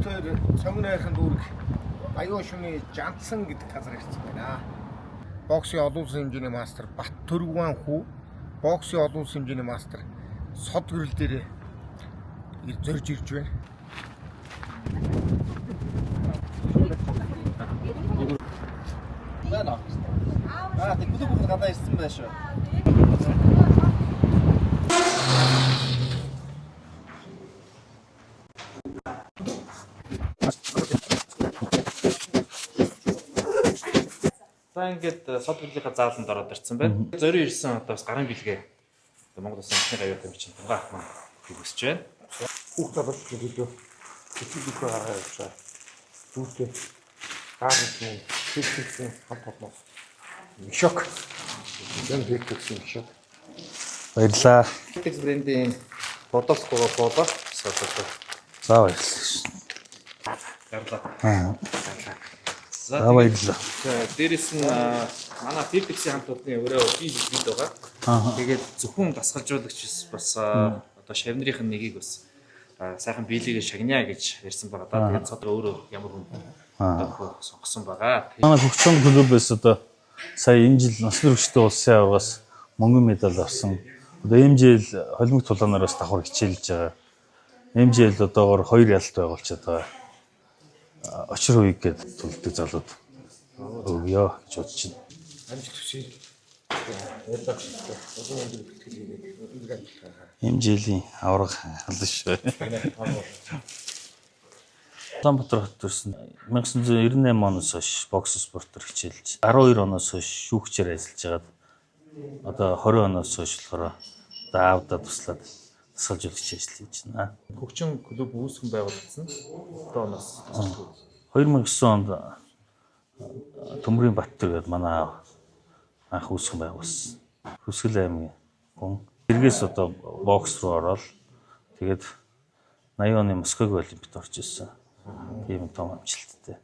Бид цонгон найрхан дүүрэг Баян шумын Жантсан гэдэг газар ирсэн байна. Боксын олон улсын хэмжээний мастер Бат Төргүн хүү, боксын олон улсын хэмжээний мастер Сод гэрэл дээр зорж ирж байна. Байна. Аа, тэг клуб бүр гадаа ирсэн байх шүү. За ингээд сод бүлгийнхаа зааланд ороод ирсэн байна. Зориу ирсэн одоо бас гарын бэлгээ одоо Монгол Улсын анхны гавьяат тамирчин Тунгаа ах маань хүсэж байна. Хүүхд залуучууд төлөө хэцүү дөхөө гаргаа явж байгаа. Дүүтэй гаарч хэлсэн хамт холбоос. Мишок. Энэ бэлтгэсэн мишок. Баярлаа. Tex брендийн бодолцгоо болоо содолоо. За баярлалаа. Гарлаа. Аа. За За баярлалаа. дээрэс нь манай Philips-ийн хамт олонны өөрөө бие бэлтгэл байгаа. Аа. Тэгээд зөвхөн дасгалжуулагч бас одоо шавнырийнх нь нэгийг бас сайхан биелэгээ шагнаа гэж ярьсан байгаа да. Тэгээд сод өөрөө ямар хүн одоо сонгосон байгаа. Манай хөгжим клубээс одоо сая энэ жил нас баригчдын улсын аваргаас мөнгөн медаль авсан. Одоо MJL холимог тулаанаар бас давхар хичээлж байгаа. MJL одоогор хоёр ялалт байгуулчихад байгаа. Очир үеиг гээд тулдаг залууд өгөө гэж бодож байна. Амжилт хүсье. Баярлалаа. Улаан өндөр бэлтгэл хийгээд өндөр амжилт гаргаа. MJL-ийн аварга алсан шүү. Улаанбаатар хот төрсэн. 1998 оноос хойш бокс спортоор хичээлж, 12 оноос хойш шүүгчээр ажиллаж байгаад одоо 20 оноос хойш болохоор одоо аавдаа туслаад дасгалжуулагч ажил хийж байна. Хөгжим клуб үүсгэн байгуулагдсан. Одоо оноос тасалгүй. 2009 онд Төмрийн Баттөр гэдэг манай аав анх үүсгэн байгуулсан. Хүсгэл аймгийн хүн. Тэргээс одоо бокс руу ороод тэгээд 80 оны Москвагийн олимпиад орж ирсэн. Тийм том амжилттай.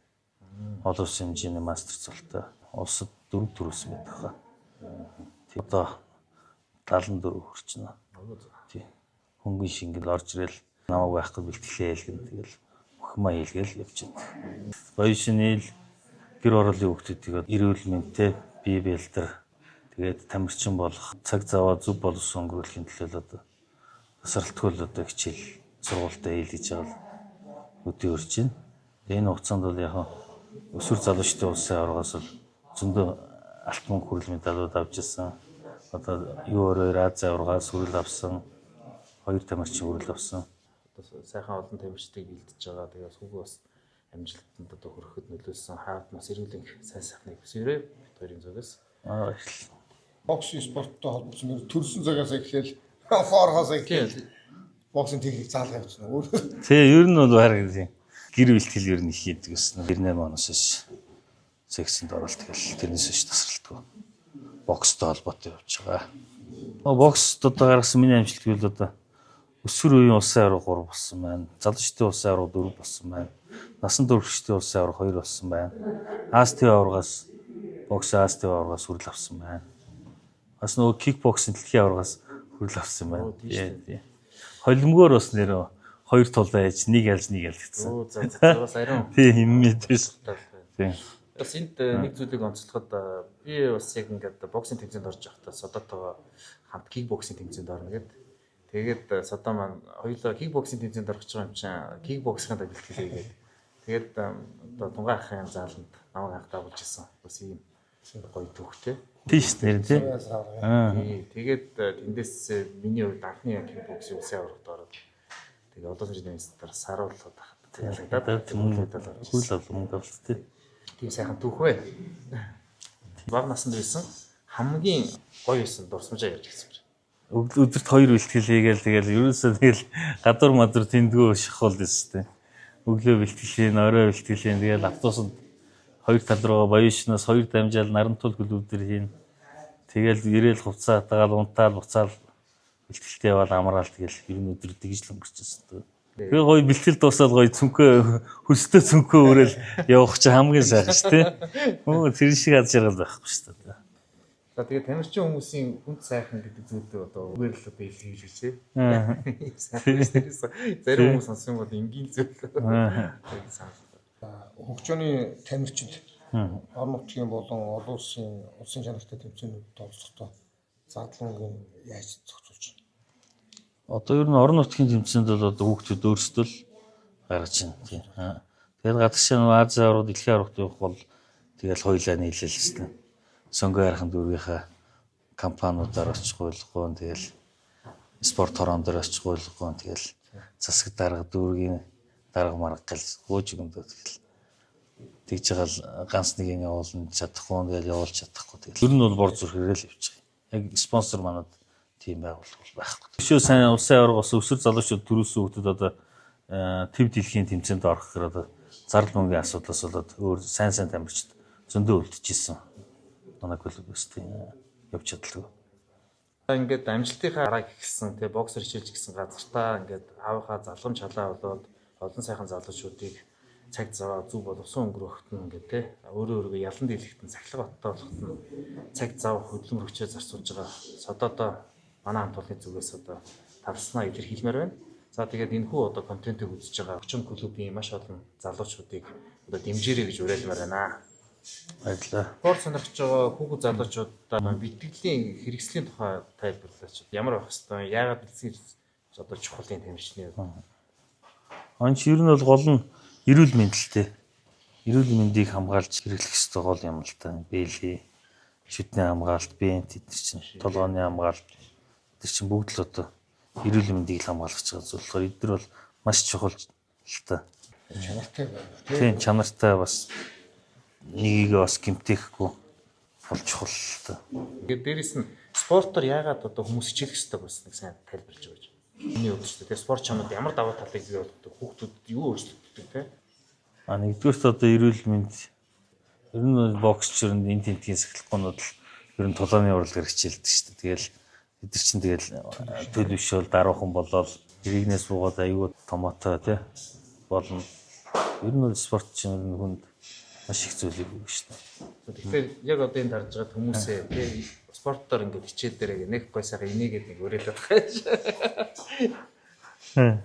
Олон улсын хэмжээний мастер цолтой. Улсад дөрөв төрүүлсэн байдаг хаа. Одоо 74 хүрч байна. Тийм. Хөнгөн шингэл орж ирэл намайг байхгүй бэлтгэлээ хэлгэн тэгэл мөхмаа хийлгээл явж байна. Баян шинээл гэр ороолын хүүхдүүдийг эрүүл мэндтэй бие бэлтэр тэгээд тамирчин болох цаг заваа зөв боловсон өнгөрүүлэхийн төлөө л одоо тасралтгүй л одоо хичээл сургуультай хийлгэж байгаа л өдөө өрж байна. Тэгээд энэ хугацаанд бол яг өсвөр залуучдын улсын аваргаас бол зөндөө алт мөнгө хүрэл медалууд авч ирсэн. Одоо юу өөрөөр Ази аваргаас хүрэл авсан. Хоёр тамирчин хүрэл авсан. Одоо сайхан олон тамирчдыг бэлдэж байгаа. Тэгээд хүүгөө бас амжилтанд одоо хүрэхэд нөлөөлсөн хаад нас эрүүлэн сайн сайхныг хүсээрэй. Бид хоёрын зүгээс. Аа баярлалаа. Боксын спорттой холбогдсон нэр төрсэн цагаас эхлээл хоорхоос эхлээл боксын техник заалгаа явуулсан. Өөр Тэ ер нь бол байр гэдэг. Гэр бэлтгэл ер нь их хийдэг гэсэн. 98 оноос хойш секцэнд оролт тэгэл тэрнээс хойш тасралтгүй. Бокстой холбоотой явж байгаа. Бокст одоо гаргасан миний амжилт гэвэл одоо өсвөр үеийн улсын аварга 3 болсон байна. Залуучдын улсын аварга 4 болсон байна. Насан туршидын улсын аварга 2 болсон байна. Аз төв аваргаас бокс Аз төв аваргаас хүрэл авсан байна. Бас нөгөө кикбоксing дэлхийн аваргаас хүрэл авсан байна. Тий. Холимгоор бас нэр хоёр тулаа яаж нэг ялж нэг ялгдсан. Оо за за бас ариун. Тий, юм мэдээс. Тий. Бас энд нэг зүйлийг онцлоход би бас яг ингээд боксing тэмцээнд орж байхдаа Содотойгоо хамт кикбоксing тэмцээнд орно гэд. Тэгээд Содо маань хоёулаа кикбоксing тэмцээнд орох гэж байгаа юм чинь кикбоксing бэлтгэл хийгээд. Тэгээд одоо Тунгаа ахын зааланд намайг анх дагуулж исэн. Бас ийм гоё төвхтэй. Тийш нэр тий. Аа. Тий, Тэгээд тэндээс миний хувьд анхны кикбоксing улсын аваргад ороод тэгээд олон хэмжээний инструктор саруулаад ялагдаад Мөнгө медаль орж ирсэн. хүрэл авлаа мөнгө авлаа тий. Тийм сайхан түүх вэ. Бага наснд байсан хамгийн гоё байсан дурсамжаа ярьж гисэн. Өдөрт хоёр бэлтгэл хийгээл тэгэл ерөөсөө тэгэл гадуур мадур тэндгүү шахуул дэс тий. Өглөө бэлтгэл хийн, орой бэлтгэл хийн. Тэгэл автобусанд хоёр тал руугаа Баян шинээс хоёр дамжаал Нарантул клуб дээр хийн. Тэгэл ирээл хувцас хатгаал унтаал буцаал бэлтгэлтэй яваал амраал тэгэл ер нь өдөр тэгж л өнгөрчихсэн. Тэгээ гоё бэлтгэл дуусаад гоё цүнхөө хөлстөө цүнхөө өрөөл явах чи хамгийн сайхан шүү тий. Өө тэр шиг аз жаргал байхгүй шүү дээ. За тэгээд тамирчин хүмүүсийн хүнд сайхан гэдэг зүйлийг одоо үгээр л одоо илэрхийлж хэлээ. Зарим хүмүүс сонссон бол энгийн зүйл. Хөгжөөний тамирчид орон нутгийн болон олон улсын улсын чанартай тэмцээнүүдэд оролцохдоо зардал мөнгөний яаж зохицуулж байна? Одоо ер нь орон нутгийн тэмцээнд бол одоо хүүхдүүд өөрсдөө л гаргаж байна. Тийм. Тэгээд гадагшаа нөгөө Азийн аварга, дэлхийн аваргад явах бол тэгэл хоёулаа нийлэл хэвчээ. Сонгон хайрхан дүүргийнхаа компаниудаар очих гуйлгуун, тэгэл спорт хорон дээр очих гуйлгуун, тэгэл засаг дарга дүүргийн дарга марга гал гууж өгөндөө тэгэл тэгж байгаа л ганц нэг юм явуулна чадахгүй, тэгэл явуулж чадахгүй. Тэгэл ер нь бол бор зүрхээрээ л явж байгаа. Яг спонсор манад тийм байгууллага байхгүй. Өшөө сайн улсын аварга бас өсвөр залуучууд төрүүлсэн хүүхдүүд одоо төв дэлхийн тэмцээнд орох гэхээр одоо зардал мөнгөний асуудлаас болоод өөр сайн сайн тамирчид зөндөө үлдчихсэн. Манай клуб бас тийм явж чадалгүй. Ингээд амжилтынхаа арааг ихсэн тий боксер хичээлж гисэн газартаа ингээд аавынхаа залгамж халаа болоод олон сайхан залуучуудыг цаг зав зөв боловсон өнгөрөөхт нь ингээд тий өөрөө өөрийгөө ялан дийлэхт нь сахилга баттай болохт нь цаг зав хөдөлмөр хүчээ зарцуулж байгаа содоодоо манай хамт олонны зүгээс одоо тавласнаа илэрхийлмээр байна. За тэгээд энэ хүү одоо контентыг үзэж байгаа Хүчин клубын маш олон залуучуудыг одоо дэмжээрэй гэж уриалмаар байна. Баярлалаа. Спорт сонирхож байгаа хүүхэд залуучуудаа бэлтгэлийн хэрэгслийн тухай тайлбарлаач. Ямар байх хэвээр, яагаад бэлтгэл одоо чухал юм тамирчны. Он чи ер нь бол гол нь эрүүл мэндэлтэй. Эрүүл мэндийг хамгаалж хэрэглэх ёстой гол юм л та. Бээлий, шүдний хамгаалалт, бент эдгээр чинь, толгойн хамгаалалт эдгээр чинь бүгд л одоо эрүүл мэндийг л хамгаалах гэж байгаа зүйл болохоор эдгээр бол маш чухал л та. Чанартай байх тийм. Тийм чанартай бас нэгийг бас гэмтээхгүй бол чухал л та. Тэгээд дээрэс нь спортоор яагаад одоо хүмүүс хичээлэх ёстой болсныг сайн тайлбарлаж өгөөч. Миний хувьд ч тийм спорт чамд ямар давуу талыг бий болгодог, хүүхдүүдэд юу өөрчлөгддөг те? А нэгдүгээрт одоо эрүүл мэнд ер нь боксчер нь энэ тентгийн сахилгагнууд л ер нь тулааны урлагаар хичээлдэг шүү дээ. Тэгэл эдгээр чинь тэгэл төлөвшөөл даруухан болоод иргэнээс суугаад аюу томото тий болно. Ер нь бол спорт чинь ер нь хүнд маш их зүйлийг өгнө шүү дээ. Тэгэхээр яг одоо энэ тарж байгаа хүмүүсээ тий спортоор ингээд хичээл дээрээ нэг гой сайхан инээгээд нэг уриалаад байгаа юм.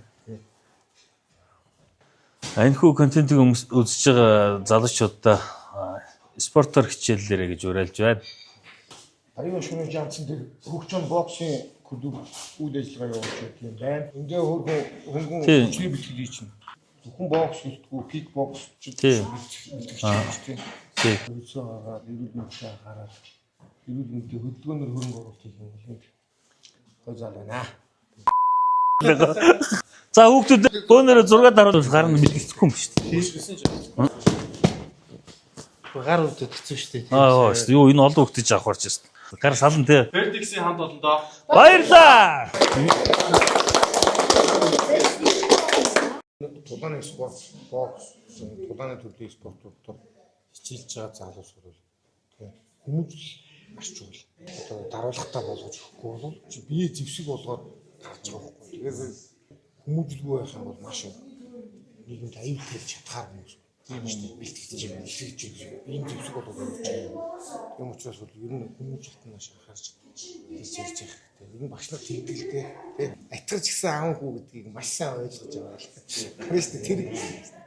Энэхүү контентыг үзэж байгаа залуучуудаа спортоор хичээллээрэй гэж уриалж байна. Аюун шөнийн жамцсан дээр хөгжин боксын клуб үйл ажиллагаа явуулж байдаг юм байна. Эндээ хөргөн хөнгөн хүчний бэлтгэл чинь. Зөвхөн бокс гэлтгүй кик бокс ч бэлтгэгч тийм. Тийм. Хөлсөө гаргаад эрүүл мэндтэй анхаарал эрүүл мэндийн хөдөлгөөнөөр хөрөнгө оруулалт хийх юм бол энд гой зал байна. За хүүхдүүд бөөнөрөө 6 даруй гар нь мэдгэцэхгүй юм шүү дээ. Гар өвдөд хэцүү шүү дээ. Аа шүү. Юу энэ олон хүүхдийг авах барж шүү дээ. Гар салан тий. Vertex-ийн хамт олондоо Баярлаа. Тулааны спорт, бокс, тулааны төрлийн спортууд хичээлж байгаа залуус бол тийм хүмүүжил маш чухал. Одоо даруулгатай болгож өгөхгүй бол чи бие зэвсэг болгоод гарч байгаа байхгүй. Тэгэхээр хүмүүжлгүй байх юм бол маш нийгэмд аюул тавьж чадхаар хүмүүс тийм шүү дээ. Бэлтгэж юм, бэлтгэж юм. Ийм зэвсэг болгоод явж байгаа юм. Тийм учраас бол ер нь хүмүүжилт нь маш анхаарч хийж ярьж явах хэрэгтэй. Ер нь багш нар тэгдэг л дээ. Тэ атгарч гисэн аав хүү гэдгийг маш сайн ойлгож байгаа л. Тийм шүү дээ. Тэр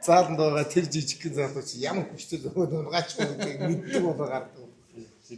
зааланд байгаа тэр жижигхэн залуу чи ямар хүчтэй зөгөөд унгаач гэдгийг мэддэг болоо гардаг.